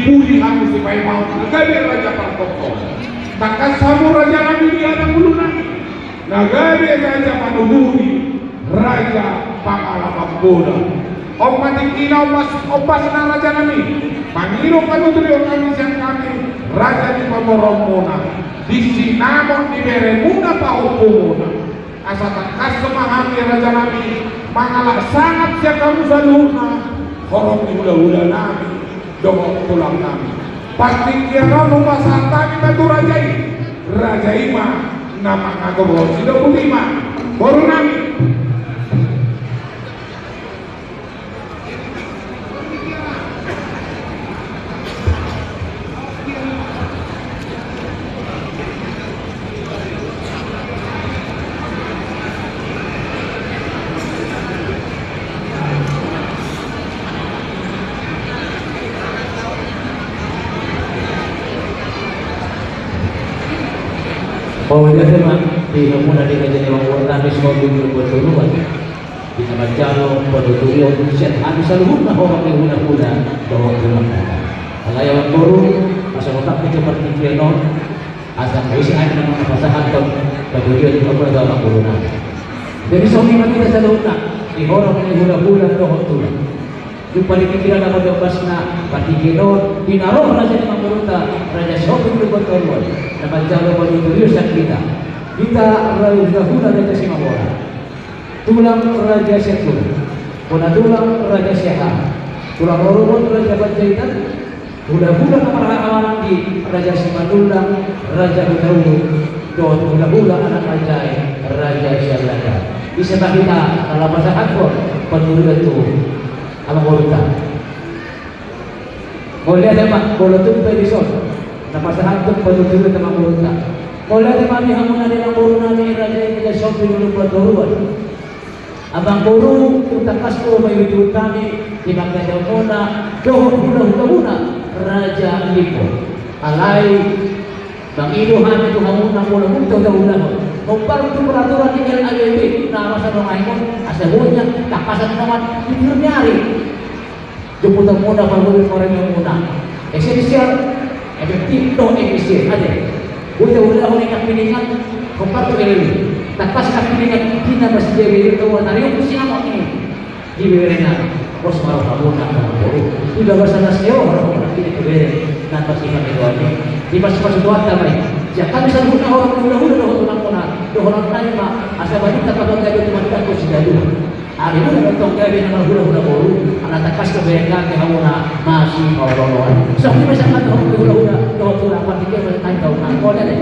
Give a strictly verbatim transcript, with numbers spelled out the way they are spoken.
Pudi hamu sipaimaon na gabe raja partongko. Tangkas hamu raja nami di anak ulu nami na gabe raja panuturi, raja pangalaman bona. On ma tingkina, on ma ombasna raja nami. Mangido panuturion nami sian hami raja ni pamoruonmuna. Di sinamot ni beremuna pahompumuna. Asa tangkas ma hami raja nami mangalap sangap sian hamu saluhutna, horong ni hulahula nami dohot tulang nami. Partingkian on hupasahat hami ma tu raja i. Raja i ma na mangaturhon. Sidok boti ma boru nami. Mauliate ma di hamuna di raja ni amangboru nami, sumagung ni buat turuan. Di na manjalo panuturion sian hami saluhutna horong ni hulahula dohot tulang. Alai amangboru, asa hutangihon partingkian on, asa ise hami na mangapasahathon panuturion di hamuna dohot amangboru nami. Jadi songon i ma hita saluhutna di horong ni hulahula dohot tulang. Dung partingkian na mandok ombasna partingkian on, di na ro raja ni amangborunta, raja Sompir Lumban Toruan, na manjalo panuturion sian hita. Hita hulahula raja Simamora. Tulang raja Sianturi, bona tulang raja Siahaan, tulang rorobot raja Panjaitan, hulahula na marhahamaranggi raja Simanullang, raja Hutauruk, dohot hulahula anak raja i raja Sianlada. Ise ma hita na laho pasahathon panuturion tu amangborunta? Mauliate ma, molo tung pe dison na pasahathon panuturion tu amangborunta. Mauliate ma di hamuna di amangboru nami raja i, raja Sompir Lumban Toruan. Amangboru, tung tangkas do ma i di hami di pangkataion muna dohot hulahulamuna raja Limpo. Alai mangido hami tu hamuna, molo tung taulahon, hombar tu peraturan ni L A B P na masa dongan on, asa boi tangkasan dongan di pir ni ari. Jumputan muna parhobas marani muna. Esensial, efektif dohot efisien, ate. Boi taulahon i nangkiningan, hombar tu L A B P. Tangkas nangkiningan, di na masijabei do taulahon i, husi amang i. Di berengan, pos ma rohamuna, amangboru. Di bagasan na seo rohamuna, di bere na parsipangkidoan i. Dipasupasu Tuhanta ma i. Sian hami saluhutna horong ni hulahula dohot tulangmuna, dohonon nami ma, asa balintang ma tong gabe tumandangkon sigaduhan. Ari muna tong gabe na marhulahula boru, ala tangkas do bereng nami hamuna masipaolooloan. Songon i ma sian hami horong ni hulahula dohot tulang, partingkian ma sian hami, tau na. Mauliate.